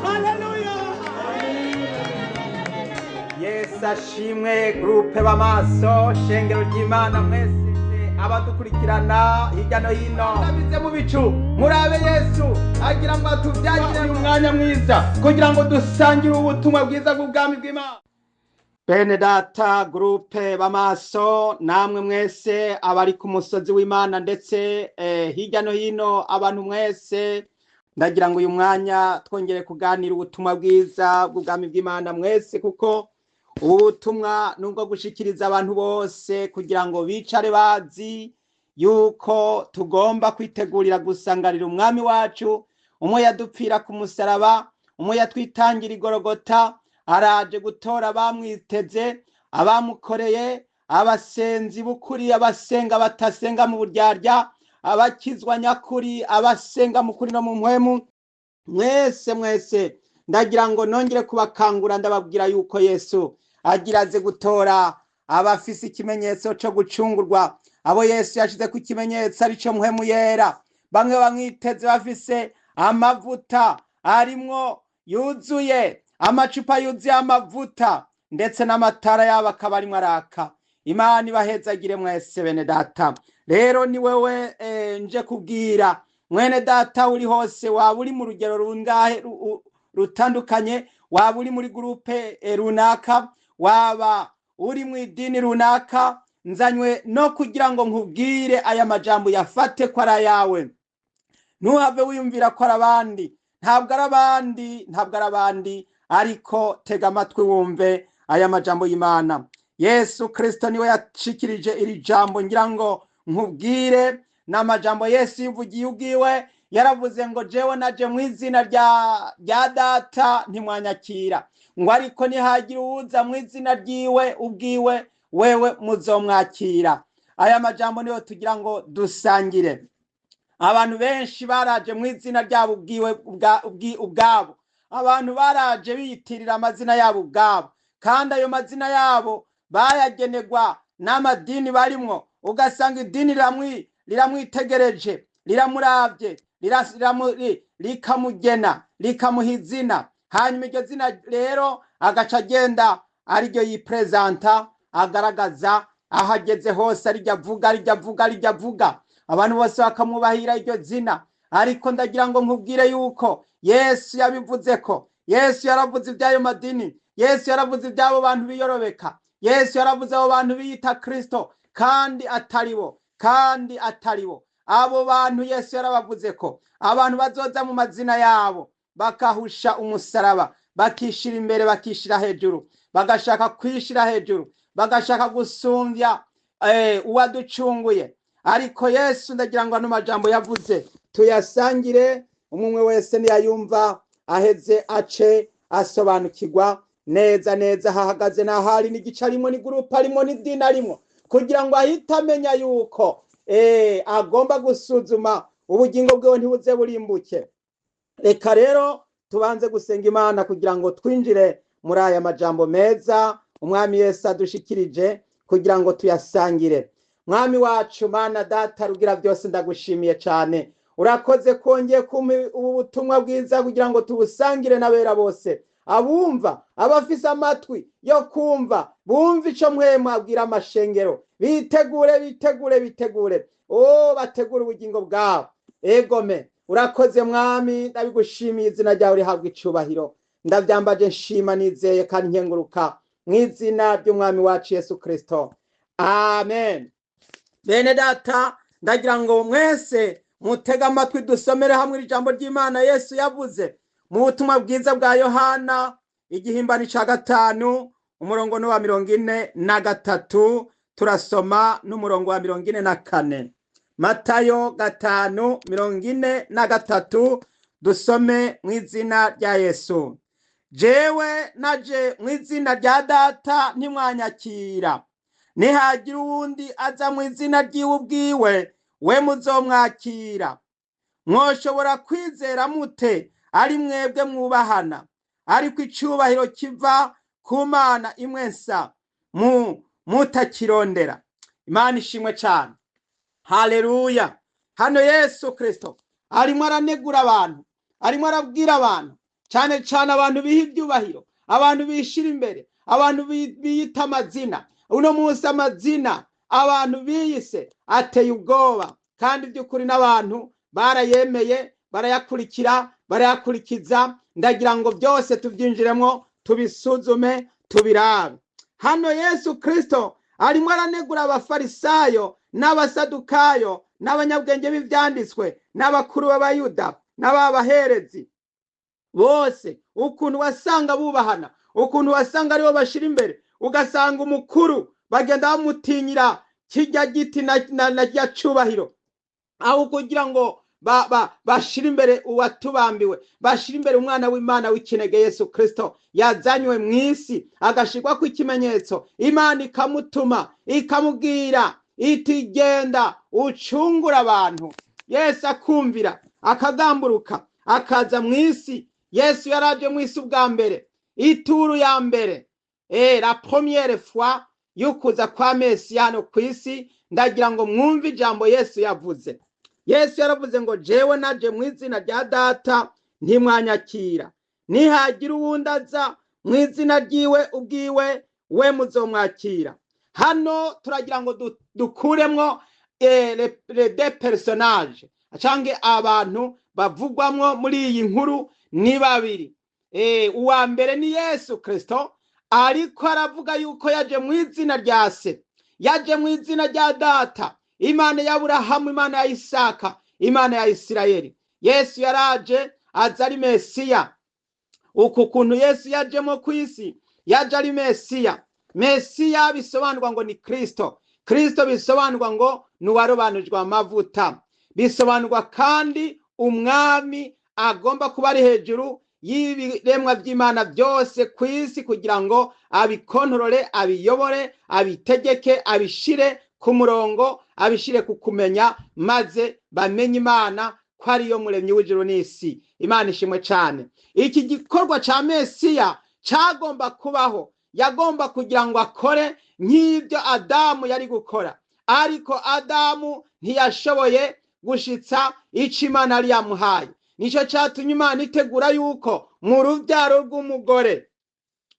Haleluya! Yesu ashimwe. Groupe b'amaso, shengero ry'Imana mwese abadukurikirana hirya no hino, ndabize mu bicu murabe Yesu agira ngo atubyagire uyu mwanya mwiza kugira ngo dusangire ubutumwa bwiza bw'ubwami bw'Imana. Bene data, groupe b'amaso, namwe mwese abari ku musozi w'Imana ndetse hirya no hino abantu mwese, ndagira ngo uyu mwanya twongere kuganira ubutumwa bwiza bw'ubwami bw'Imana mwese, kuko ubutumwa nubwo gushikiriza abantu bose kugira ngo bicare bazi yuko tugomba kwitegurira gusanganira umwami wacu. Umwe yadupfira ku musaraba, umwe yatwitangira igorogota, araje gutora abamwiteze, abamukoreye, abasenzi b'ukuri, abasenga batasenga mu buryarya, abakizwa nyakuri, abasenga mu kuri no mu mpwemu. Mwese mwese ndagira ngo nongere kubakangura, ndababwira yuko Yesu agira aze gutora abafise ikimenyetso cyo gucungurwa, abo Yesu yashize ku kimenyetso arico mpwemu yera. Bamwe bamwiteze bafise amavuta arimwo yuzuye, amacupa yuzuye amavuta, ndetse n'amatara yabo akaba arimwo araka. Imana ibahezagire mwese. Bene data, rero ni wewe nje kubwira, mwene data uri hose, waba uri mu rugero rungahe rutandukanye, waba uri muri groupe runaka, waba uri mu idini runaka, nzanywe no kugira ngo nkubwire aya majambo, yafate ko ari ayawe. Ntuhave wiyumvira ko ari abandi. Ntabwo ari abandi, ntabwo ari abandi, ariko tega amatwi wumve aya majambo y'Imana. Yesu Kristo niwe yashikirije iri jambo ngira ngo nkubwire. Ni amajambo Yesu yivugiye ubwiwe. Yaravuze ngo: "Jewe naje mu izina rya data, ntimwanyakira," ngo ariko nihagira uwuza mu izina ryiwe ubwiwe, wewe muzomwakira. Aya majambo niyo tugira ngo dusangire. Abantu benshi baraje mu izina ryabo ubwiwe ubwabo. Abantu baraje biyitirira amazina yabo ubwabo, kandi ayo mazina yabo bayagenerwa n'amadini barimwo. Ugasanga idini riramwitegereje, riramuravye, rikamugena, rikamuha izina. Hanyuma iryo zina rero agaca agenda ariryo yiprezanta, agaragaza aho ageze hose, ariryo avuga, ariryo avuga, ariryo avuga, abantu bose bakamwubahira iryo zina. Ariko ndagira ngo nkubwire yuko Yesu yabivuze ko Yesu yaravuze iby'ayo madini, Yesu yaravuze iby'abo bantu biyorobeka, Yesu yaravuze abo bantu biyita Kristo kandi atari bo, kandi atari bo. Abo bantu Yesu yarabavuze ko abantu bazoza mu mazina yabo, bakahusha umusaraba, bakishira imbere, bakishira hejuru, bagashaka kwishira hejuru, bagashaka gusumbya uwaducunguye. Ariko Yesu, ndagira ngo ano majambo yavuze tuyasangire, umwe wese niyayumva aheze ace asobanukirwa neza neza hahagaze n'ahari, n'igice arimo, ni groupe arimo, n'idini arimo, kugira ngo ahite amenya yuko agomba gusuzuma ubugingo bwiwe ntibuze burimbuke. Reka rero tubanze gusenga Imana kugira ngo twinjire muri aya majambo meza umwami Yesu adushikirije kugira ngo tuyasangire. Mwami wacu, Mana Data rugira byose, ndagushimiye cyane. Urakoze kongeye kumpa ubu butumwa bwiza kugira ngo tubusangire n'abera bose, abumva, abafise amatwi yo kumva bumva ico mwemu abwira amashengero. Bitegure, bitegure, bitegure, o bategure ubugingo bwabo. Egome, urakoze mwami, ndabigushimiye, izina ryawe rihabwa icubahiro. Ndabyambaje nshima, nizeye kandi nkenguruka mu izina ry'umwami wacu Yesu Kristo, amen. Bene data, ndagira ngo mwese mutege amatwi, dusomere hamwe ijambo ry'Imana Yesu yavuze mu butumwa bwiza bwa Yohana, igihimbano cya 5, umurongo ni wa 43, turasoma n'umurongo wa 44. Matayo 5, 43, dusome mu izina rya Yesu. "Jewe naje mu izina rya data, ntimwanyakira. Nihagira uwundi aza mu izina ry'iwe ubwiwe, we muzomwakira. Mwoshobora kwizera mute ari mwebwe mwubahana, ariko icubahiro kiva ku Mana imwe nsa mu mutakirondera?" Imana ishimwe cyane, haleluya. Hano Yesu Kristo arimo aranegura abantu. arimo arabwira abantu, cyane cyane abantu biha ibyubahiro, abantu bishira imbere, abantu biyita amazina. Uno munsi amazina abantu biyise ateye ubwoba, kandi by'ukuri n'abantu barayemeye, barayakurikira, barayakurikiza. Ndagira ngo byose tubyinjiremo, tubisuzume, tubirabe. Hano Yesu Kristo arimo aranegura abafarisayo n'abasadukayo n'abanyabwenge b'ibyanditswe n'abakuru b'abayuda n'ababaherezi bose, ukuntu wasanga bubahana, ukuntu wasanga aribo bashira imbere, ugasanga umukuru bagenda bamutinyira kijya giti na rya cubahiro, aho kugira ngo bashira imbere uwatubambiwe, bashira imbere umwana w'Imana w'ikinege Yesu Kristo yazanywe mu isi agashirwa ku ikimenyetso. Imana ikamutuma ikamubwira iti genda ucungura abantu. Yesu akumvira, akagamburuka, akaza mu isi. Yesu yaraje mu isi ubwa mbere, ituru ya mbere, la première fois y'ukuza kwa Mesiya hano ku isi. Ndagira ngo mwumve ijambo Yesu yavuze. Yesu yaravuze ngo jewe naje mu izina rya data ntimwanyakira, nihagira uwundi aza mu izina ryiwe ubwiwe we muzomwakira. Hano turagira ngo dukuremwo les deux personnages canke abantu bavugwamwo muri iyi nkuru ni babiri. Uwa mbere ni Yesu Kristo, ariko aravuga yuko yaje mu izina rya se, yaje mu izina rya data, Imana ya Aburahamu, Imana ya Isaka, Imana ya Isirayeli. Yesu yaraje aza ari Mesiya. Uku kuntu Yesu yajemo ku isi, yaje ari Mesiya. Mesiya bisobanurwa ngo ni Kristo. Kristo bisobanurwa ngo ni uwarobanujwe amavuta. Bisobanurwa kandi umwami agomba kuba ari hejuru y'ibiremwa by'Imana byose ku isi, kugira ngo abikontorore, abiyobore, abitegeke, abishire ku murongo, abishire ku kumenya, maze bamenye Imana ko ariyo muremyi w'ijuru n'isi. Imana ishimwe cyane. Iki gikorwa ca Mesiya cagomba kubaho, yagomba kugira ngo akore nk'ibyo Adamu yari gukora, ariko Adamu ntiyashoboye gushitsa ico Imana yari yamuhaye. Nico catumye Imana itegura yuko mu rubyaro rw'umugore,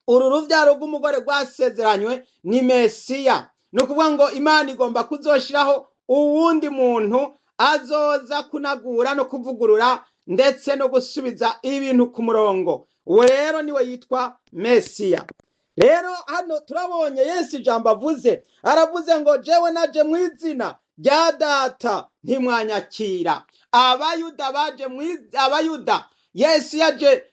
uru rubyaro rw'umugore rwasezeranywe ni Mesiya. Ni ukuvuga ngo Imana igomba kuzoshiraho uwundi muntu azoza kunagura no kuvugurura ndetse no gusubiza ibintu ku murongo. Uwo rero niwe yitwa Mesiya. Rero hano turabonye Yesu ijambo avuze, aravuze ngo jewe naje mu izina rya data ntimwanyakira. Abayuda baje mu Abayuda, Yesu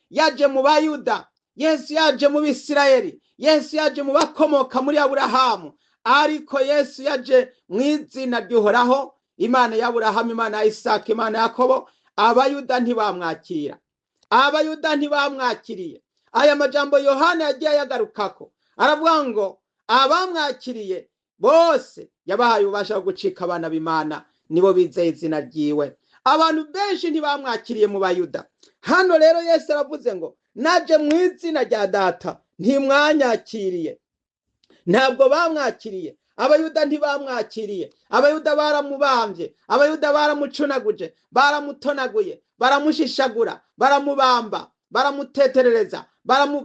yaje mu Bayuda, Yesu yaje mu Bisirayeli, Yesu yaje mu bakomoka muri Aburahamu, ariko Yesu yaje mu izina ry'Uhoraho, Imana ya Aburahamu, Imana ya Isaka, Imana ya Yakobo. Abayuda ntibamwakira. Abayuda ntibamwakiriye. Aya majambo Yohana yagiye ayagarukako, aravuga ngo abamwakiriye bose yabahaye ububasha bwo gucika abana b'Imana, nibo bizeye izina ryiwe. Abantu benshi ntibamwakiriye mu Bayuda. Hano rero Yesu aravuze ngo naje mu izina rya data ntimwanyakiriye. Ntabwo bamwakiriye. Abayuda ntibamwakiriye. Abayuda baramubambye, Abayuda baramucunaguje, baramutonaguye, baramushishagura, baramubamba, baramuteterereza,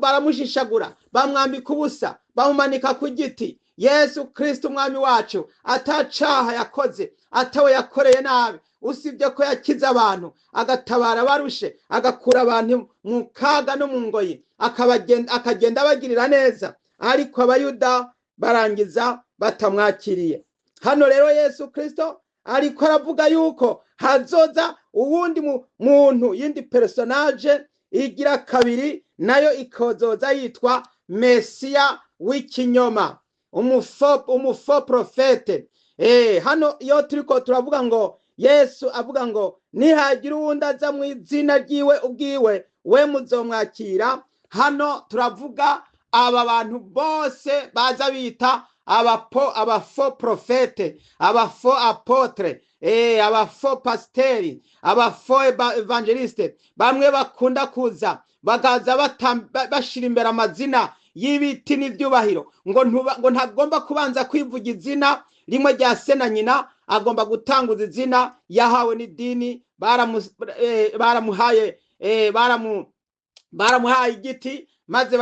baramushishagura, bamwambika ubusa, bamumanika ku giti. Yesu Kristo umwami wacu atacaha yakoze, atawe yakoreye nabi, usibye ko yakiza abantu, agatabara abarushe, agakura abantu mu kaga no mu ngoyi, akagenda abagirira neza, ariko Abayuda barangiza batamwakiriye. Hano rero Yesu Kristo ariko aravuga yuko hazoza uwundi muntu, yindi personage igira kabiri, nayo ikozoza yitwa Mesiya w'ikinyoma, umufo profete. Hano iyo turiko turavuga ngo Yesu avuga ngo nihagira uwundi aza mu izina ryiwe ubwiwe we muzomwakira, hano turavuga aba bantu bose baza bita abafo profete, abafo apotre, abafo pasteri, abafo evangeliste. Bamwe bakunda kuza bakaza bashira imbere amazina y'ibiti n'ibyubahiro, ngo ntagomba kubanza kwivuga izina rimwe rya se na nyina, agomba gutanguza izina yahawe n'idini, baramuhaye Baramuhaye igiti, maze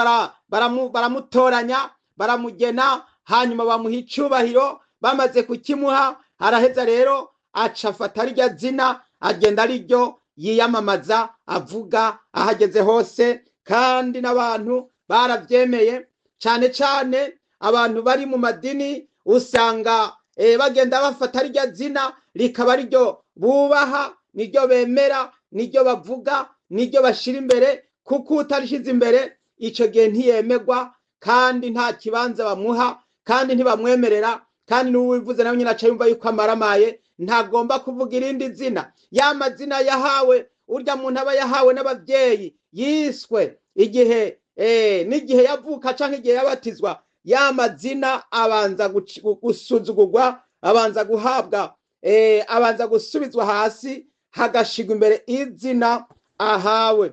baramutoranya, baramugena, hanyuma bamuha icyubahiro. Bamaze kukimuha, araheza rero aca afata rirya zina, agenda ariryo yiyamamaza, avuga ahageze hose, kandi n'abantu barabyemeye. Cyane cyane abantu bari mu madini usanga bagenda bafata rirya zina, rikaba ariryo bubaha, niryo bemera, niryo bavuga, niryo bashira imbere, kuko utarishize imbere icyo gihe ntiyemegwa, kandi nta kibanza bamuha, kandi ntibamwemerera, kandi n'uwivuze nawe nyine aca yumva yuko amaramaye, ntagomba kuvuga irindi zina. Ya mazina yahawe urya muntu aba yahawe n'ababyeyi, yiswe igihe n'igihe yavuka canke igihe yabatizwa, ya mazina abanza gusuzugurwa, abanza guhabwa, abanza gusubizwa hasi, hagashigwa imbere izina ahawe.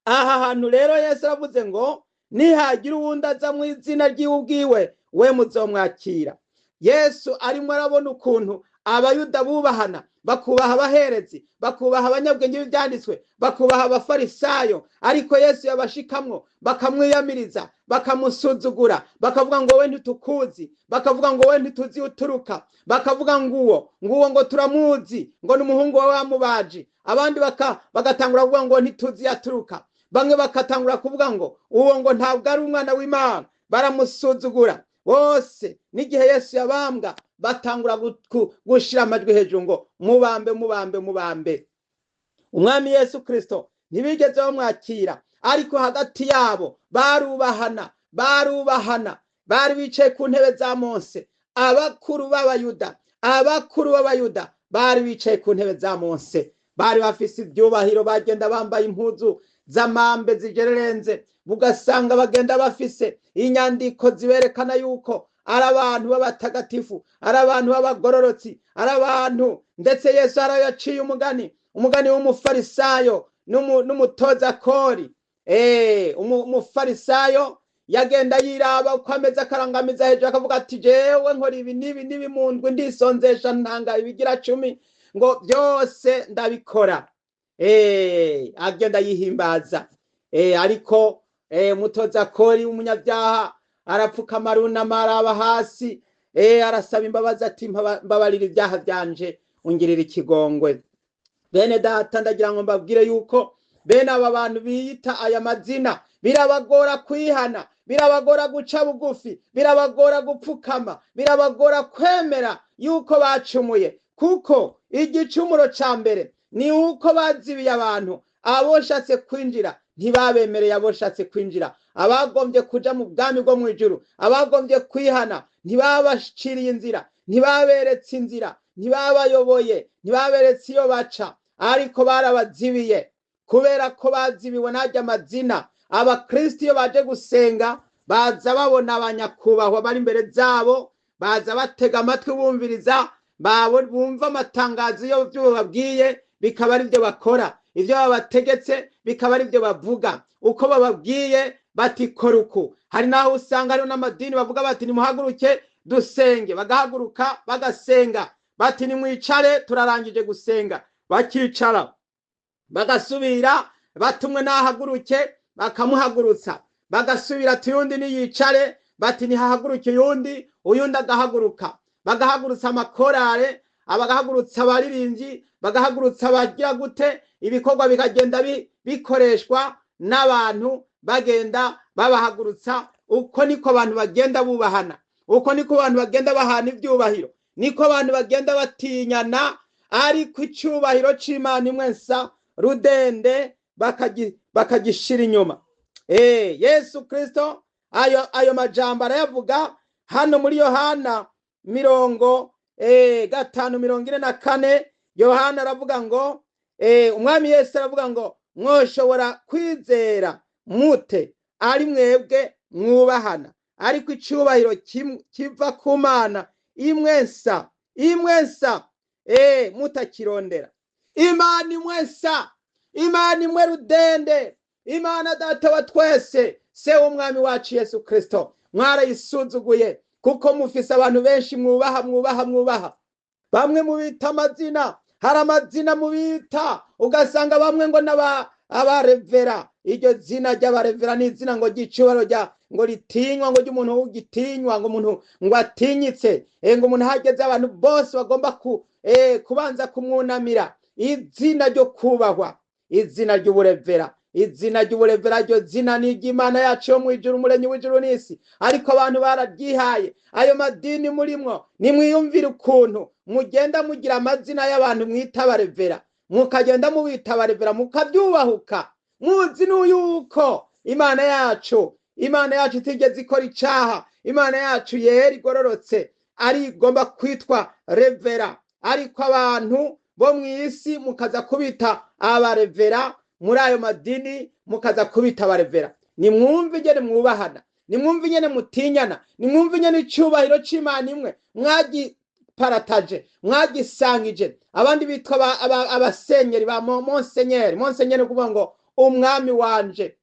Aha hantu rero Yesu aravuze ngo nihagira uwundi aza mu izina ry'iwe ubwiwe, we muzomwakira. Yesu arimo arabona ukuntu Abayuda bubahana, bakubaha abaherezi, bakubaha abanyabwenge b'ibyanditswe, bakubaha abafarisayo, ariko Yesu yabashikamwo bakamwiyamiriza, bakamusuzugura, bakavuga ngo we ntitukuzi, bakavuga ngo we ntituzi uturuka, bakavuga ngo nguwo ngo turamuzi, ngo ni umuhungu wawe wamubaji. Abandi bagatangura kuvuga ngo ntituzi yaturuka, bamwe bakatangura kuvuga ngo uwo ngo ntabwo ari umwana w'Imana, baramusuzugura bose. N'igihe Yesu yabambwa batangura gushira amajwi hejuru ngo mubambe, mubambe, mubambe. Umwami Yesu Kristo ntibigeze bamwakira, ariko hagati yabo barubahana, barubahana, bari bicaye ku ntebe za Mose. Abakuru b'Abayuda, abakuru b'Abayuda bari bicaye ku ntebe za Mose, bari bafise ibyubahiro, bagenda bambaye impuzu z'amambe zigererenze, ugasanga bagenda bafise inyandiko ziberekana yuko ari abantu b'abatagatifu, ari abantu b'abagororotsi, ari abantu. Ndetse Yesu arayaciye umugani, umugani w'umufarisayo n'umutoza kori. Umufarisayo yagenda yiraba uko ameze, akarangamiza hejuru, akavuga ati jewe nkora ibi n'ibi n'ibi mu ndwi, ndisonzesha, ntanga ibigira 10, ngo byose ndabikora. Agenda yihimbaza. Ariko umutoza kori w'umunyabyaha arapfukama, arunama, araba hasi, arasaba imbabazi ati mbabarira ibyaha byanje, ungirira ikigongwe. Bene data, ndagira ngo mbabwire yuko bene aba bantu biyita aya mazina birabagora kwihana, birabagora guca bugufi, birabagora gupfukama, birabagora kwemera yuko bacumuye, kuko igicumuro ca mbere ni uko bazibiye abantu. Aboshatse kwinjira ntibabemereye, aboshatse kwinjira, abagombye kuja mu bwami bwo mu ijuru, abagombye kwihana ntibabaciriye inzira, ntibaberetse inzira, ntibabayoboye, ntibaberetse iyo baca, ariko barabazibiye. Kubera ko bazibiwe n'ajya amazina, abakristo iyo baje gusenga baza babona abanyakubahwa bari imbere zabo, baza batega amatwi bumviriza, bumva amatangazo iyo byo bababwiye bikaba ari byo bakora, ibyo babategetse bikaba ari byo bavuga, uko bababwiye bati kora uku. Hari naho usanga hariho n'amadini bavuga bati nimuhaguruke dusenge, bagahaguruka bagasenga, bati nimwicare turarangije gusenga, bakicara, bagasubira batumwe nahaguruke, bakamuhagurutsa, bagasubira ati uyundi niyicare, bati nihahaguruke uyundi, uyundi agahaguruka, bagahagurutsa amakorale, abagahagurutsa abaririmbyi, bagahagurutsa abagira gute, ibikorwa bikagenda bikoreshwa n'abantu, bagenda babahagurutsa. Uko niko abantu bagenda bubahana, uko niko abantu bagenda bahana ibyubahiro, niko abantu bagenda batinyana, ariko icyubahiro c'Imana imwe nsa rudende bakagishira inyuma. Yesu Kristo ayo majambo arayavuga hano muri Yohana 5:44. Yohana aravuga ngo Umwami Yesu aravuga ngo mwoshobora kwizera mute ari mwebwe mwubahana, ariko icyubahiro kiva ku Mana imwe nsa, imwe nsa, mutakirondera. Imana imwe nsa, Imana imwe rudende, Imana data wa twese, se w'umwami wacu Yesu Kristo, mwarayisuzuguye kuko mufise abantu benshi mwubaha, mwubaha, mwubaha. Bamwe mubita amazina, hari amazina mubita ugasanga bamwe ngo Abarevera, iryo zina ry'abarevera ni izina ngo ry'icubahiro rya ngo ritinywa, ngo ry'umuntu ugitinywa, ngo umuntu ngo atinyitse, ngo umuntu ahageze abantu bose bagomba kubanza kumwunamira. Izina ryo kubahwa, izina ry'uburevera, izina ry'uburevera, ryo zina ni iry'Imana yacu yo mw'ijuru, umuremyi w'ijuru n'isi. Ariko abantu bararyihaye. Ayo madini murimwo, nimwiyumvire ukuntu mugenda mugira amazina y'abantu mwita abarevera, mukagenda mubita abarevera, mukabyubahuka, muzi n'uyuko Imana yacu itigeze ikora icaha. Imana yacu yera igororotse, ari igomba kwitwa revera. Ariko abantu bo mw'isi mukaza kubita abarevera, muri ayo madini mukaza kubita abarevera. Nimwumve ingene mwubahana, nimwumve ingene mutinyana, nimwumve ingene icubahiro c'Imana imwe mwagiparataje, mwagisangije. Abandi bitwa abasenyeri ba monsenyeri. Monsenyeri kuvuga ngo umwami wanje,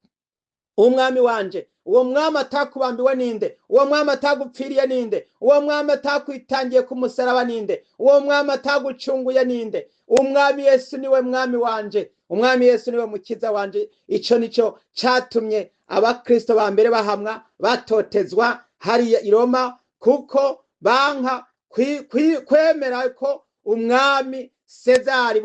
umwami wanje. Uwo mwami atakubambiwe ninde? Uwo mwami atagupfiriye ninde? Uwo mwami atakwitangiye ku musaraba ninde? Uwo mwami atagucunguye ninde? Umwami Yesu niwe mwami wanje, umwami Yesu niwe mukiza wanje. Ico nico catumye abakristo ba mbere bahamwa, batotezwa hariya i Roma, kuko banka kwemera ko umwami Sezari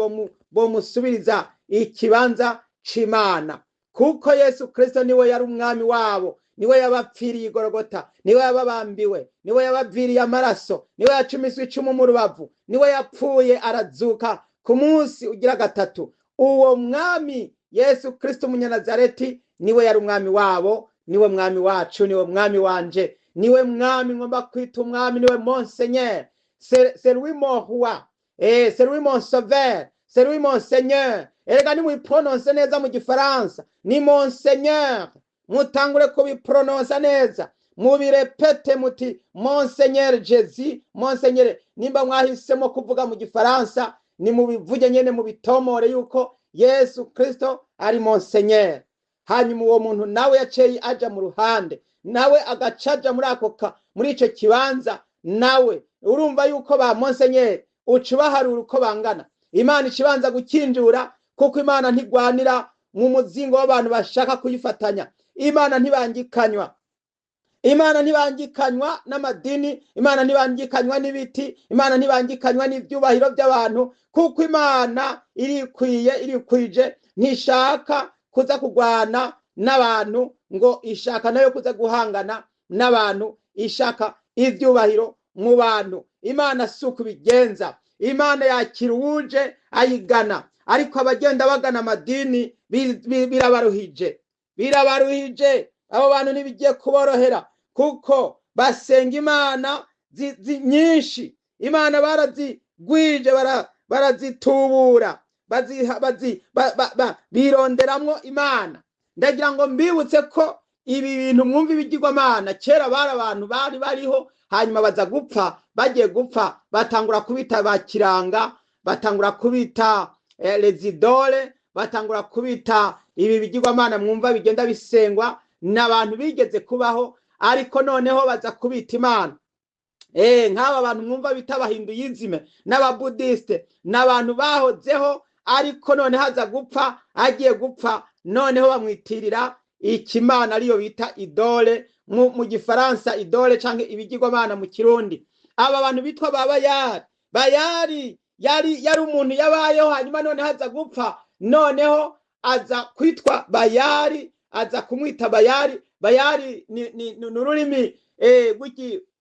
bomusubiriza ikibanza c'Imana, kuko Yesu Kristo niwe yari umwami wabo, niwe yabapfiriye igorogota, niwe yababambiwe, niwe yabaviriye amaraso, niwe yacumiswe icumu mu rubavu, niwe yapfuye arazuka ku munsi ugira gatatu. Uwo mwami Yesu Kristo umunyanazareti niwe yari umwami wabo, niwe mwami wacu, niwe mwami wanje, niwe mwami ngomba kwita umwami, niwe Monseigneur. C'est lui mon roi, c'est lui mon sauveur, c'est lui mon Seigneur. Erega nimuyiprononse neza mu gifaransa ni Monseigneur. Mutangure kubiprononsa neza, mubirepete muti Monseigneur Jésus, Monseigneur. Nimba mwahisemo kuvuga mu gifaransa, nimubivuge nyene, mubitomore yuko Yesu Kristo ari Monseigneur. Hanyuma uwo muntu nawe yaciye aja mu ruhande, nawe agacaja muri ako muri ico kibanza. Nawe urumva yuko ba Monseigneur uca ubaharura uko bangana. Imana ikibanza gukinjura, kuko Imana ntigwanira mu muzingo w'abantu bashaka kuyifatanya. Imana ntibangikanywa, Imana ntibangikanywa n'amadini, Imana ntibangikanywa n'ibiti, Imana ntibangikanywa n'ivyubahiro by'abantu, kuko Imana irikwiye, irikwije, ntishaka kuza kugwana n'abantu, ngo ishaka nayo kuza guhangana n'abantu, ishaka ivyubahiro mu bantu. Imana si uko ibigenza. Imana yakira uwuje ayigana, ariko abagenda bagana amadini birabaruhije, birabaruhije. Abo bantu ntibigiye kuborohera, kuko basenga imana nyinshi. Imana barazigwije, barazitubura, bironderamwo Imana. Ndagira ngo mbibutse ko ibi bintu mwumva ibigirwamana, kera bari abantu bari bariho, hanyuma baza gupfa. Bagiye gupfa batangura kubita ba kiranga, batangura kubita les idoles, batangura kubita ibi bigirwamana mwumva bigenda bisengwa n'abantu bigeze kubaho, ariko noneho baza kubita Imana. Nk'aba bantu mwumva bita abahinduyizime n'ababudiste, n'abantu bahozeho, ariko noneho aza gupfa, agiye gupfa noneho bamwitirira ikimana ariyo bita idole mu gifaransa, idole canke ibigirwamana mu kirundi. Aba bantu bitwa ba Bayari, Bayari yari umuntu yabayeho, hanyuma noneho aza gupfa, noneho aza kwitwa Bayari, aza kumwita Bayari. Bayari ni ururimi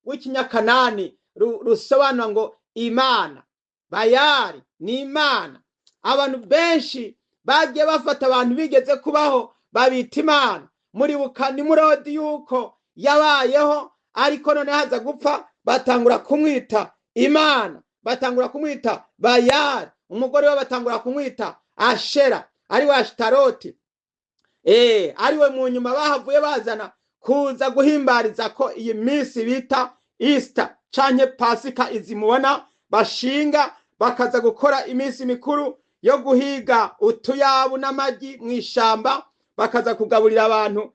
rw'ikinyakanani rusobanura ngo Imana. Bayari ni Imana. Abantu benshi bagiye bafata abantu bigeze kubaho babita Imana. Muribuka Nimurodi yuko yabayeho, ariko noneho aza gupfa batangura kumwita Imana, batangura kumwita Bayari. Umugore we batangura kumwita Ashera, ari we Ashitaroti, ari we mu nyuma bahavuye bazana kuza guhimbariza ko iyi minsi bita Easter canke Pasika, izi mubona bashinga bakaza gukora iminsi mikuru yo guhiga utuyabu n'amagi mw'ishamba, bakaza kugaburira abantu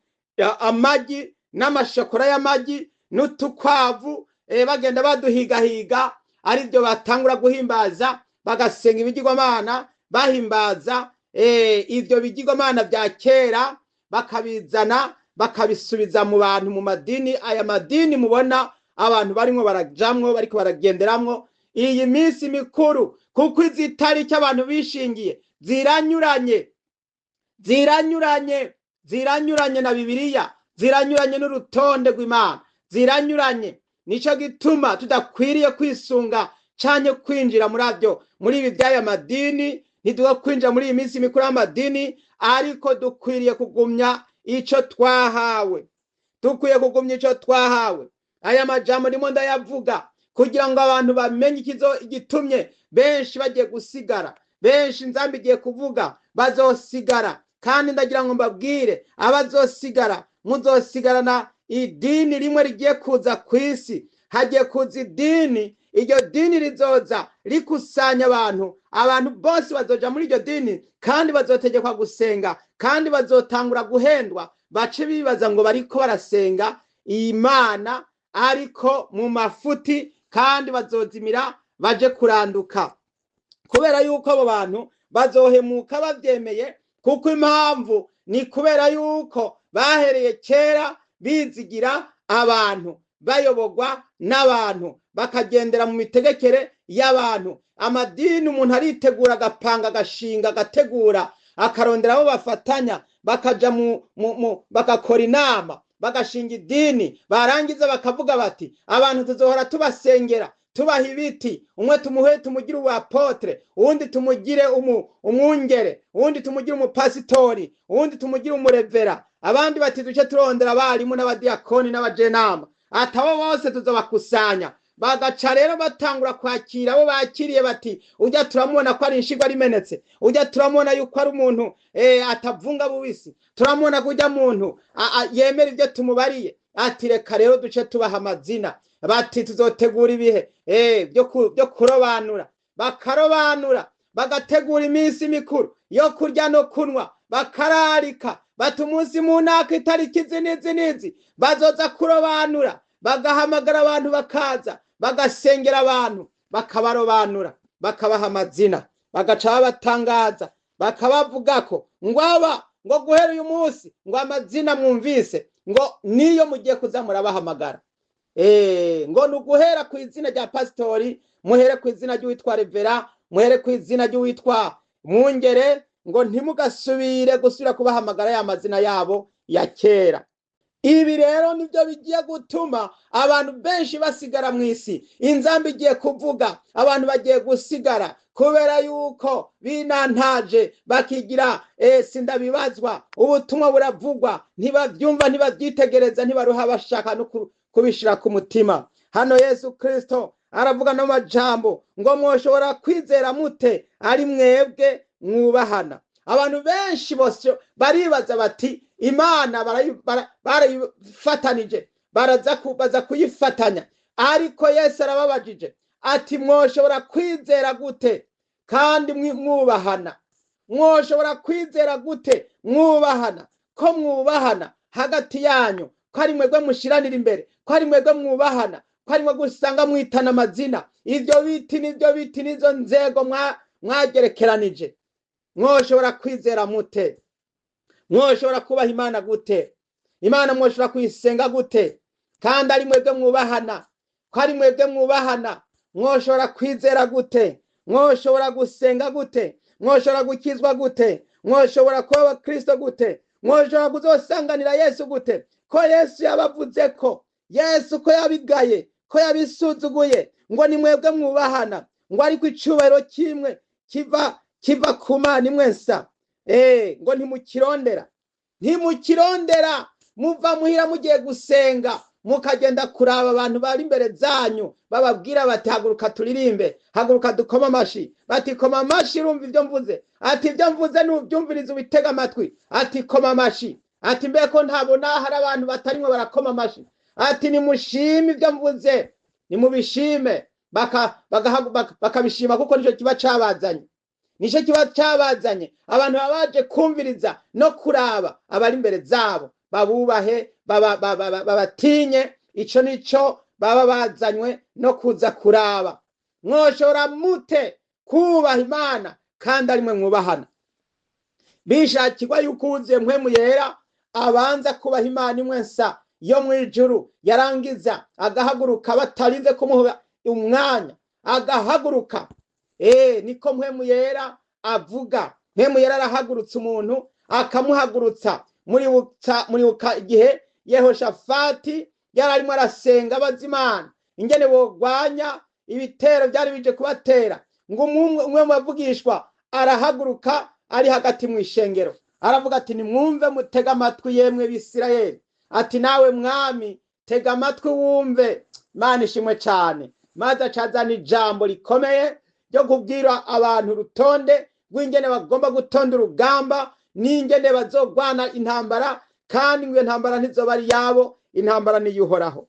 amagi n'amashokora y'amagi n'utukwavu, bagenda baduhigahiga, aribyo batangura guhimbaza, bagasenga ibigirwamana, bahimbaza ivyo bigirwamana vya kera bakabizana bakabisubiza mu bantu, mu madini. Aya madini mubona abantu barimwo barajamwo, bariko baragenderamwo iyi minsi mikuru, kuko izi tariki abantu bishingiye ziranyuranye, ziranyuranye, ziranyuranye na Bibiliya, ziranyuranye n'urutonde rw'Imana, ziranyuranye. Nico gituma tudakwiriye kwisunga canke kwinjira muri avyo, muri ibi vy'aya madini. Ntidukwiye kwinjira muri iyi minsi mikuru y'amadini, ariko dukwiriye kugumya ico twahawe. Dukwiye kugumya ico twahawe. Aya majambo ndimo ndayavuga kugira ngo abantu bamenye ikizo igitumye benshi bagiye gusigara, benshi nzambi igiye kuvuga bazosigara. Kandi ndagira ngo mbabwire, abazosigara muzosigarana idini rimwe rigiye kuza kw'isi. Hagiye kuza idini, iryo dini rizoza rikusanya abantu, abantu bose bazoja muri iryo dini, kandi bazotegekwa gusenga, kandi bazotangura guhendwa, bace bibaza ngo bariko barasenga Imana, ariko mu mafuti, kandi bazozimira baje kuranduka. Kubera yuko abo bantu bazohemuka bavyemeye, kuko impamvu ni kubera yuko bahereye kera bizigira abantu, bayobogwa n'abantu, bakagendera mu mitegekere y'abantu. Amadini umuntu aritegura, agapanga, agashinga, agategura, akarondera abo bafatanya, bakaja mu bagakora inama, bagashinga idini, barangiza bakavuga bati abantu tuzohora tubasengera, tubaha ibiti, umwe tumuhe tumugire uwapotre, uwundi tumugire umwungere, uwundi tumugire umupasitori, uwundi tumugire umurevera, abandi bati duce turondera abarimu n'abadiakoni n'abajenama, atabo bose tuzobakusanya. Bagaca rero batangura kwakira abo bakiriye, bati ujya turamubona ko ari inshigwa rimenetse, ujya turamubona yuko ari umuntu atavunga bubisi, turamubona ko ujya muntu yemera ibyo tumubariye, ati reka rero duce tubaha amazina, bati tuzotegura ibihe byo kurobanura. Bakarobanura, bagategura iminsi mikuru yo kurya no kunwa, bakararika bati umunsi mu ntaka itariki izi n'izi n'izi bazoza kurobanura, bagahamagara abantu bakaza, bagasengera abantu, bakabarobanura, bakabaha amazina, bagaca babatangaza, bakabavuga ko ngo aba ngo guhera uyu munsi ngo amazina mwumvise ngo niyo mugiye kuza murabahamagara. Ngo ni uguhera ku izina rya pasitori, muhere ku izina ry'uwitwa Revera, muhere ku izina ry'uwitwa Mwungere, ngo ntimugasubire gusubira kubahamagara ya mazina yabo ya kera. Ibi rero nibyo bigiye gutuma abantu benshi basigara mu isi. Inzambi igiye kuvuga, abantu bagiye gusigara kubera yuko binantaje, bakigira sindabibazwa. Ubutumwa buravugwa, ntibavyumva, ntibavyitegereza, ntibaruha bashaka no kubishira ku mutima. Hano Yesu Kristo aravuga no majambo ngo mwoshobora kwizera mute ari mwebwe mwubahana. Abantu benshi bose baribaza bati Imana barayifatanije, baza kuyifatanya, ariko Yesu arababajije ati mwoshobora kwizera gute kandi mwubahana? Mwoshobora kwizera gute mwubahana? Ko mwubahana hagati yanyu, ko ari mwebwe mushiranira imbere, ko ari mwebwe mwubahana, ko ari mwebwe usanga mwitana amazina, ivyo biti n'ivyo biti n'izo nzego mwagerekeranije. Mwoshobora kwizera mute? Mwoshobora kubaha Imana gute? Imana mwoshobora kuyisenga gute kandi ari mwebwe mwubahana? Ko ari mwebwe mwubahana, mwoshobora kwizera gute? Mwoshobora gusenga gute? Mwoshobora gukizwa gute? Mwoshobora kuba abakristo gute? Mwoshobora kuzosanganira Yesu gute? Ko Yesu yabavuze ko Yesu ko yabigaye, ko yabisuzuguye, ngo ni mwebwe mwubahana, ngo ariko icubahiro kimwe kiva ku Mana imwe nsa. Ngo ntimukirondera, ntimukirondera. Muva muhira mugiye gusenga, mukagenda kuraba abantu bari imbere zanyu, bababwira bati haguruka turirimbe, haguruka dukoma amashi. Bati koma amashi, urumva ibyo mvuze? Ati ibyo mvuze nubyumviriza ubitega amatwi. Ati koma amashi. Ati mbe ko ntabona hari abantu batarimwe barakoma amashi. Ati nimushime ibyo mvuze, nimubishime. Bakabishima kuko nico kiba cabazanye, nico kiba cabazanye. Abantu babaje kumviriza no kuraba abari imbere zabo, babubahe, babatinye. Ico nico baba bazanywe no kuza kuraba. Mwoshobora mute kubaha Imana kandi ari mwe mwubahana? Bishakirwa yuko uwuzuye Mpwemu Yera abanza kubaha Imana imwe nsa yo mu ijuru, yarangiza agahaguruka batarinze kumuha umwanya, agahaguruka. Niko Mpwemu Yera avuga. Mpwemu Yera arahagurutsa umuntu, akamuhagurutsa. Muribuka igihe Yehoshafati yari arimo arasenga abaza Imana ingene bogwanya ibitero byari bije kubatera, ngo umwe mu bavugishwa arahaguruka ari hagati mu ishengero, aravuga ati nimwumve, mutega amatwi yemwe Bisirayeli. Ati nawe mwami tega amatwi wumve. Imana ishimwe cyane. Maze acazana ijambo rikomeye ryo kubwira abantu urutonde rw'ingene bagomba gutonda urugamba n'ingene bazogwana intambara, kandi ngo iyo ntambara ntizoba ari yabo, intambara niyo Uhoraho.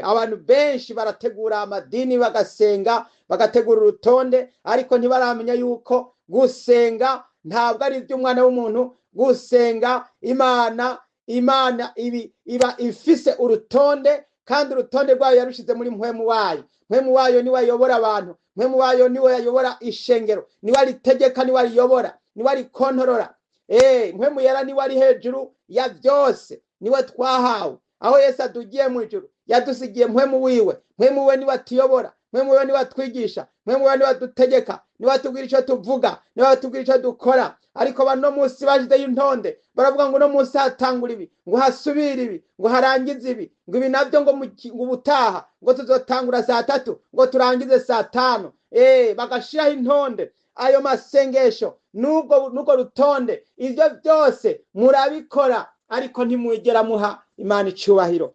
Abantu benshi barategura amadini, bagasenga, bagategura urutonde, ariko ntibaramenya yuko gusenga ntabwo ari iby'umwana w'umuntu. Gusenga Imana, Imana iba ifise urutonde, kandi urutonde rwayo yarushize muri Mpwemu wayo. Mpwemu wayo niwe ayobora abantu, Mpwemu wayo niwe ayobora ishengero, niwe aritegeka, niwe ariyobora, niwe arikontorora. Mpwemu Yera niwe ari hejuru ya byose, niwe twahawe. Aho Yesu adugiye mu ijuru yadusigiye Mpwemu wiwe. Mpwemu we niwe atuyobora, Mpwemu we niwe atwigisha, Mpwemu we niwe adutegeka, niwe atubwira icyo tuvuga, niwe atubwira icyo dukora. Ariko bano munsi bashizeyo intonde, baravuga ngo uno munsi hatangura ibi, ngo hasubire ibi, ngo harangize ibi, ngo ibi nabyo, ngo ubutaha ngo tuzotangura saa 3, ngo turangize saa 5. Bagashiraho intonde. Ayo masengesho n'ubwo rutonde, ivyo byose murabikora, ariko ntimwigera muha Imana icubahiro,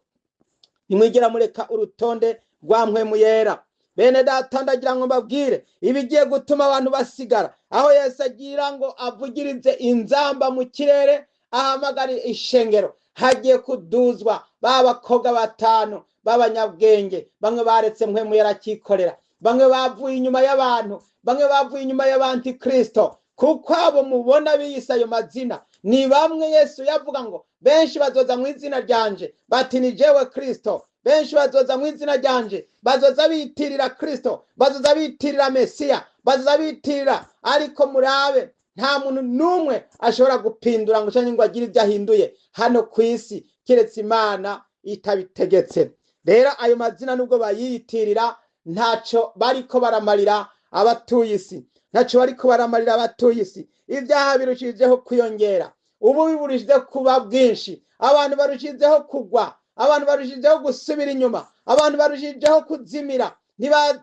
ntimwigera mureka urutonde rwa Mpwemu Yera. Bene data, ndagira ngo mbabwire ibigiye gutuma abantu basigara. Aho Yesu agira ngo avugirize inzamba mu kirere, ahamagare ishengero, hagiye kuduzwa ba bakobwa 5 b'abanyabwenge. Bamwe baretse Mpwemu Yera akikorera, bamwe bavuye inyuma y'abantu, bamwe bavuye inyuma y'abantikristo. Kuko abo mubona biyise ayo mazina ni bamwe Yesu yavuga ngo benshi bazoza mu izina ryanje bati ni jewe Kristo. Benshi bazoza mu izina ryanje, bazoza bitirira Kristo, bazoza bitirira Mesiya, bazoza bitirira. Ariko murabe, nta muntu n'umwe ashobora gupindura ngo canke ngo agire ibyo ahinduye hano ku isi keretse Imana itabitegetse. Rero ayo mazina nubwo bayitirira, ntaco bariko baramarira abatuye isi, ntaco bariko baramarira abatuye isi. Ibyaha birushijeho kwiyongera, ubu biburishije kuba bwinshi, abantu barushijeho kugwa, abantu barushijeho gusubira inyuma, abantu barushijeho kuzimira,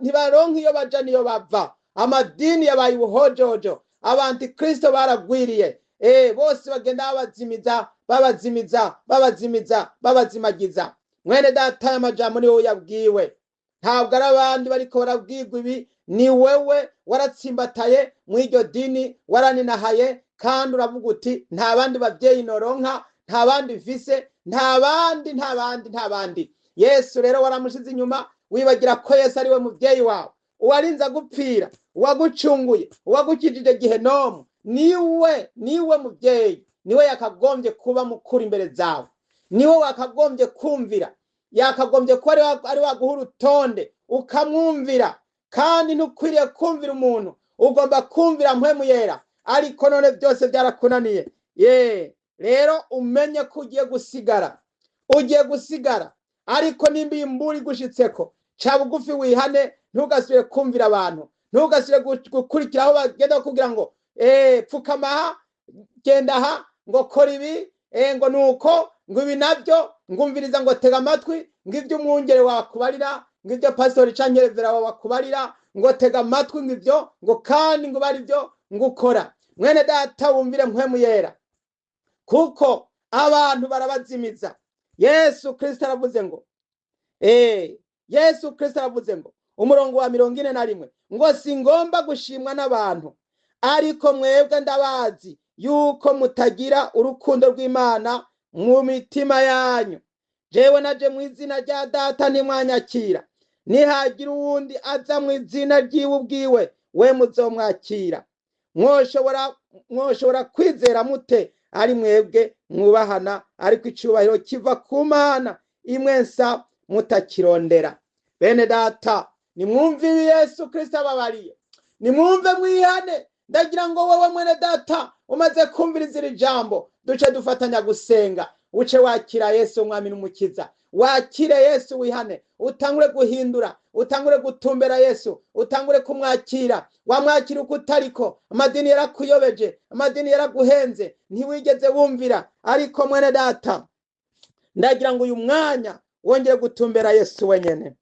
ntibaronka iyo baja niyo bava. Amadini yabaye ubuhojojo, abantikristo baragwiriye. Bose bagenda babazimiza, babazimiza, babazimiza, babazimagiza. Mwene data, aya majambo niwe yabwiwe, ntabwo ari abandi bariko barabwirwa ibi, ni wewe waratsimbataye mu iryo dini, waraninahaye, kandi uravuga uti nta bandi bavyeyi noronka, nta bandi mfise, nta bandi, nta bandi, nta bandi. Yesu rero waramushize inyuma, wibagira ko Yesu ari we muvyeyi wawe, uwarinze agupfira, uwagucunguye, uwagukijije gehenomu. Niwe, niwe muvyeyi, niwe yakagombye kuba mukuru imbere zawe, niwe wakagombye kumvira, yakagombye kuba ari waguha urutonde ukamwumvira. Kandi ntukwiriye kumvira umuntu, ugomba kumvira Mpwemu Yera. Ariko none byose byarakunaniye. Rero umenye ko ugiye gusigara, ugiye gusigara. Ariko nimba iyi mburi igushitseko, ca bugufi wihane, ntugasubire kumvira abantu, ntugasubire gukurikira aho bagenda bakubwira ngo pfukama aha, genda aha, ngo kora ibi, ngo nuko, ngo ibi nabyo, ngumviriza, ngo tega amatwi, ngo ibyo umwungere wakubarira, ngo ibyo pastori canke revera wakubarira, ngo tega amatwi, ngo ibyo, ngo kandi ngo bari byo ngo ukora. Mwene data, wumvire Mpwemu Yera, kuko abantu barabazimiza. Yesu Kristo aravuze ngo, Yesu Kristo aravuze ngo umurongo wa 41 ngo singomba gushimwa n'abantu, ariko mwebwe ndabazi yuko mutagira urukundo rw'Imana mu mitima yanyu. Jewe naje mu izina rya Data ntimwanyakira, nihagira uwundi aza mu izina ryiwe ubwiwe, we muzomwakira. Mwoshobora kwizera mute ari mwebwe mwubahana, ariko icubahiro kiva ku Mana imwe nsa mutakirondera? Bene data, nimwumve ibi Yesu Kristo ababariye, nimwumve mwihane. Ndagira ngo wowe mwene data umaze kumviriza iri jambo, duce dufatanya gusenga, uce wakira Yesu umwami n'umukiza, wakire Yesu wihane, utangure guhindura, utangure gutumbera Yesu, utangure kumwakira. Wamwakira uko utariko, amadini yarakuyobeje, amadini yaraguhenze, ntiwigeze wumvira. Ariko mwene data, ndagira ngo uyu mwanya wongere gutumbera Yesu wenyene.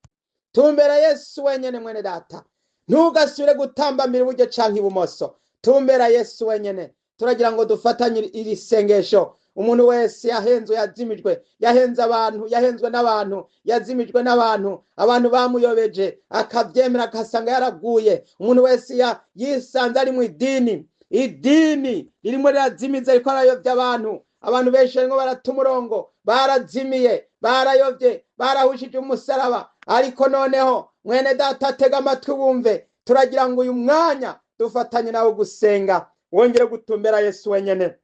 Tumbera Yesu wenyene mwene data, ntugasubire gutambamira iburyo canke ibumoso, tumbera Yesu wenyene. Turagira ngo dufatanye iri sengesho. Umuntu wese yahenzwe, yazimijwe, yahenze abantu, yahenzwe n'abantu, yazimijwe n'abantu, abantu bamuyobeje akabyemera akasanga yaraguye. Umuntu wese yisanze ari mu idini, idini ririmo rirazimiza, ariko arayobya abantu. Abantu benshi barimo barata umurongo, barazimiye, barayobye, barahushije umusaraba. Ariko noneho mwene data, tega amatwi wumve, turagira ngo uyu mwanya dufatanye nawe gusenga, wongere gutumbera Yesu wenyene,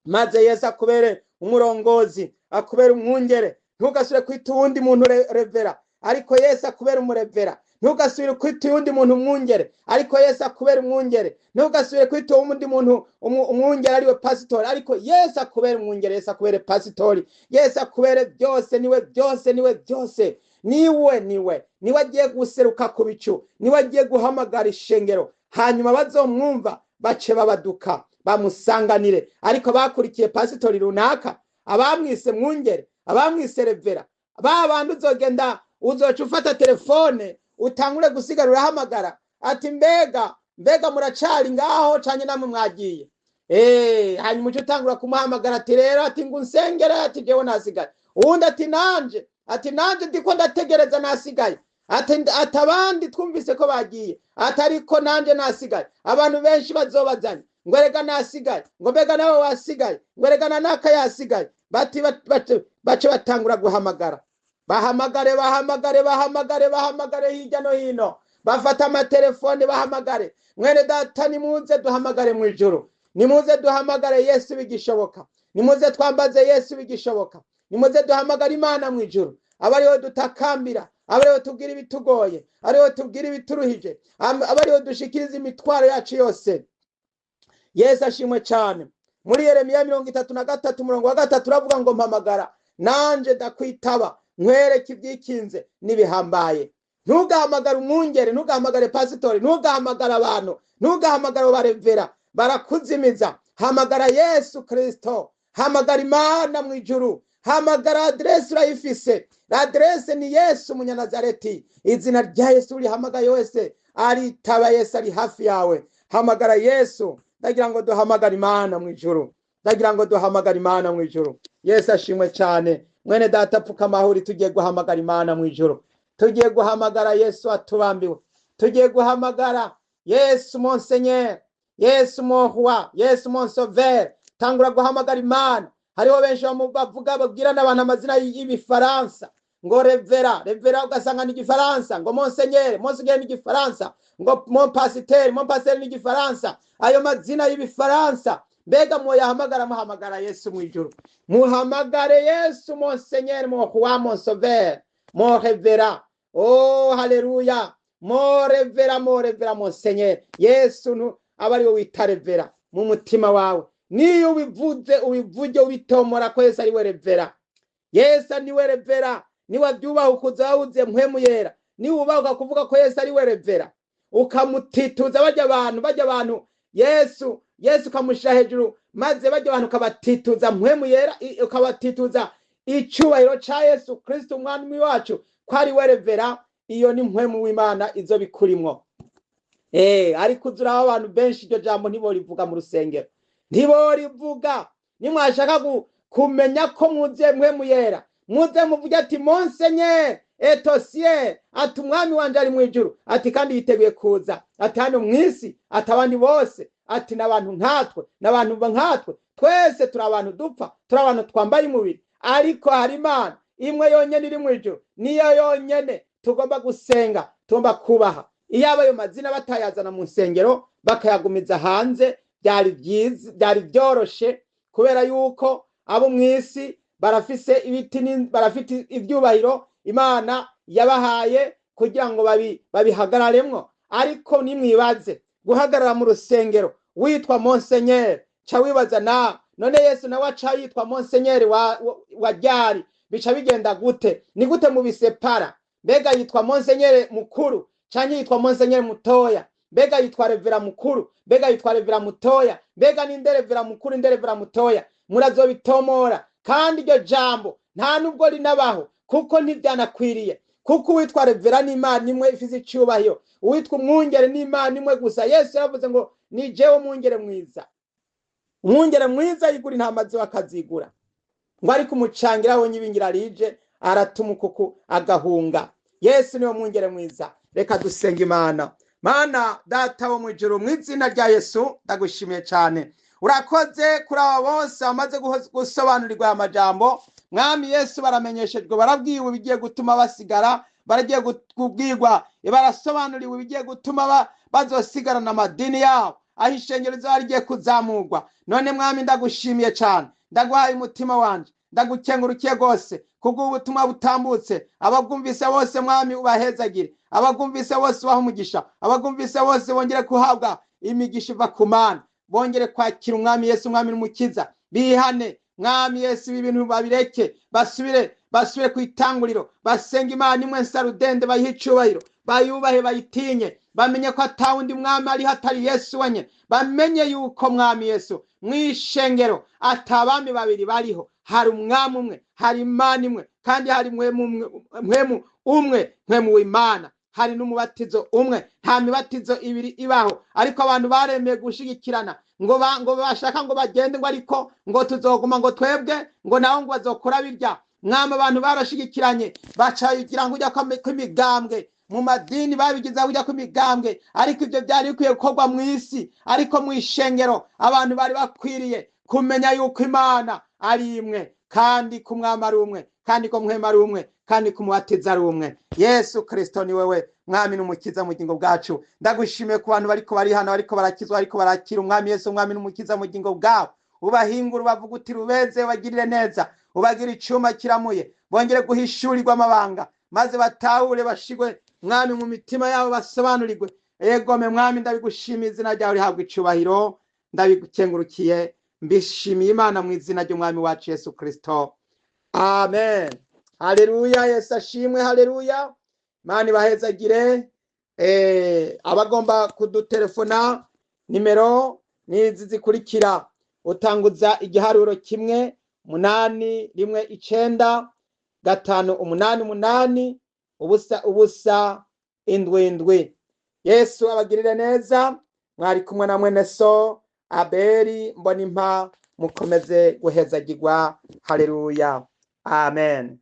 maze Yesu akubere umurongozi, akubere umwungere. Ntugasubire kwita uwundi muntu revera, ariko Yesu akubere umurevera. Ntugasubire kwita uwundi muntu umwungere, ariko Yesu akubere umwungere. Ntugasubire kwita uwundi muntu umwungere ariwe pasitori, ariko Yesu akubere umwungere, Yesu akubere pasitori, Yesu akubere byose. Niwe byose, niwe byose, niwe, niwe, niwe agiye guseruka ku bicu, niwe agiye guhamagara ishengero, hanyuma bazomwumva bace babaduka bamusanganire. Ariko bakurikiye pasitori runaka, abamwise mwungere, abamwise revera, ba bandi uzogenda uzoca ufata telefone utangure gusigara urahamagara ati mbega, mbega muracari ngaho canke namwe mwagiye? Hanyuma uce utangura kumuhamagara ati rero, ati ngo unsengere, ati jewe nasigaye. Uwundi ati nanje, ati nanje ndiko ndategereza nasigaye, ati abandi twumvise ko bagiye, ati ariko nanje nasigaye. Abantu benshi bazobazanya ngo erega nasigaye, ngo mbega nawe wasigaye, ngo erega na naka yasigaye. Bati bace batangura guhamagara, bahamagare, bahamagare, bahamagare, bahamagare hirya no hino, bafata amatelefone bahamagare. Mwene data, nimuze duhamagare mu ijuru, nimuze duhamagare Yesu bigishoboka, nimuze twambaze Yesu bigishoboka, nimuze duhamagare Imana mu ijuru, abe ariwe dutakambira, abe ariwe tubwira ibitugoye, ariwe tubwira ibituruhije, abe ariwe dushikiriza imitwaro yacu yose. Yesu ashimwe cyane. Muri Yeremiya 33 umurongo wa 3 uravuga ngo mpamagara nanje ndakwitaba, nkwereke ibyikinze n'ibihambaye. Ntugahamagare umwungere, ntugahamagare pasitori, ntugahamagare abantu, ntugahamagare abarevera, barakuzimiza. Hamagara Yesu Kristo, hamagara Imana mu ijuru, hamagara. Aderesi urayifise, aderese ni Yesu Umunyanazareti. Izina rya Yesu urihamagaye wese aritaba, Yesu ari hafi yawe. Hamagara Yesu. Ndagira ngo duhamagare Imana mu ijuru, ndagira ngo duhamagare Imana mu ijuru. Yesu ashimwe cyane. Mwene data, pfuka amahuri, tugiye guhamagara Imana mu ijuru, tugiye guhamagara Yesu atubambiwe, tugiye guhamagara Yesu mon Seigneur, Yesu mon roi, Yesu mon sauveur. Tangura guhamagara Imana. Hariho benshi bavuga, babwira n'abantu amazina y'ibifaransa, ngo revera, revera ugasanga ni igifaransa, ngo monseigneur, monseigneur ni igifaransa, ngo mon pasteur, mon pasteur ni igifaransa. Ayo mazina y'ibifaransa mbega mwoyahamagara? Muhamagara Yesu mu ijuru, muhamagare Yesu mon Seigneur, mon roi, mon sauveur, mon révérend. Oh haleluya! Mon révérend, mon révérend, mon Seigneur. Yesu aba ariwe wita revera mu mutima wawe. Niyo ubivuze, ubivuge ubitomora ko Yesu ari we revera. Yesu niwe revera. Niwe byubaha ukuza wawuze mpwemu yera, niwe ubahuka kuvuga ko Yesu ari we revera, ukamutituza bajya abantu, bajya abantu Yesu, Yesu ukamushyira hejuru, maze bajya abantu ukabatituza mpwemu yera, ukabatituza icyubahiro ca Yesu Kristo umwami wacu ko ari we revera. Iyo ni mpwemu w'Imana izo bikurimwo. Ariko uzuraho abantu benshi iryo jambo ntiborivuga mu rusengero, ntiborivuga. Nimwashaka kumenya ko mwuzuye mpwemu yera, muze muvuge ati mon Seigneur est au ciel, ati umwami wanje ari mu ijuru, ati kandi yiteguye kuza, ati hano mu isi, ati abandi bose, ati n'abantu nkatwe, n'abantu nkatwe, twese turi abantu dupfa, turi abantu twambaye umubiri, ariko hari Imana imwe yonyene iri mu ijuru, niyo yonyene tugomba gusenga, tugomba kubaha. Iyo ayo mazina batayazana mu nsengero bakayagumiza hanze, byari byiza, byari byoroshe, kubera yuko abo mu isi barafise ibiti, barafite ibyubahiro Imana yabahaye kugira ngo babihagararemwo. Ariko nimwibaze Guhagarara mu rusengero witwa monsenyeri, ca wibaza na none Yesu nawe aca yitwa monsenyeri wa ryari? Bica bigenda gute? Ni gute mubisepara? Mbega yitwa monsenyeri mukuru canke yitwa monsenyeri mutoya? Mbega yitwa revera mukuru? Mbega yitwa revera mutoya? Mbega ni nderevera mukuru, nderevera mutoya? Murazobitomora. Kandi iryo jambo nta nubwo rinabaho, kuko ntibyanakwiriye, kuko uwitwa revera n'Imana imwe ifise icubahiro, uwitwa umwungere n'Imana imwe gusa. Yesu yaravuze ngo ni jewe umwungere mwiza. Umwungere mwiza yigura intama ziwe akazigura, ngo ariko umucangira we nyibingira rije aratuma ukuku agahunga. Yesu niwe mwungere mwiza. Reka dusenga Imana. Mana Data wo mw'ijuru, mu izina rya Yesu ndagushimiye cyane. Urakoze kuri aba bose bamaze gusobanurirwa aya majambo. Mwami Yesu, baramenyeshejwe, barabwiwe ibigiye gutuma basigara, baragiye kubwirwa, barasobanuriwe ibigiye gutuma bazosigarana amadini yabo, aho ishengero rizoba rigiye kuzamurwa. None Mwami ndagushimiye cyane, ndaguhaye umutima wanje, ndagukengurukiye rwose kubw'ubutumwa butambutse. Ababwumvise bose Mwami ubahezagire, ababwumvise bose ubahe umugisha, ababwumvise bose bongere guhabwa imigisha iva ku Mana, bongere kwakira Umwami Yesu Umwami n'Umukiza, bihane Mwami Yesu, ibi bintu babireke, basubire ku itanguriro, basenga Imana imwe nsarudende, bayihe icubahiro, bayubahe, bayitinye, bamenye ko atawundi mwami ariho atari Yesu wenyine, bamenye yuko Mwami Yesu mw'ishengero atabami babiri bariho, hari umwami umwe, hari Imana imwe, kandi hari mwemu umwe, mwemu w'Imana, hari n'umubatizo umwe. Nta mibatizo ibiri ibaho. Ariko abantu baremeye gushigikirana ngo bashaka ngo bagende, ngo ariko ngo tuzoguma, ngo twebwe ngo naho ngo bazokora birya. Mwami, abantu barashigikiranye bacayigira ngo ujya kw'imigambwe mu madini, babigize ujya kw'imigambwe, ariko ibyo byari bikwiye gukorwa mu isi. Ariko mu ishengero abantu bari bakwiriye kumenya yuko Imana ari imwe, kandi ku mwami ari umwe, kandi ko mwema ari umwe, kandi ku mubatiza ari umwe. Yesu Kristo ni wewe Mwami n'Umukiza mu bugingo bwacu. Ndagushimiye ku bantu bariko bari hano, bariko barakizwa, bariko barakira Umwami Yesu Umwami n'Umukiza mu bugingo bwabo. Ubahingure, ubavugutire, ubeze, ubagirire neza, ubagire icuma kiramuye, bongere guhishurirwa amabanga, maze batahure, bashigwe Mwami mu mitima yabo, basobanurirwe. Egome Mwami, ndabigushimiye, izina ryawe rihabwa icubahiro. Ndabigukengurukiye, mbishimiye Imana mu izina ry'Umwami wacu Yesu Kristo, amen. Haleluya, Yesu ashimwe. Haleluya. Imana ibahezagire. Abagomba kudutelefona nimero nizi zikurikira: utanguza igiharuro 1 8 1 9 5 8 8 0 0 7 7. Yesu abagirire neza. Mwari kumwe na mwene so Abeli Mbonimpa. Mukomeze guhezagirwa. Haleluya, amen.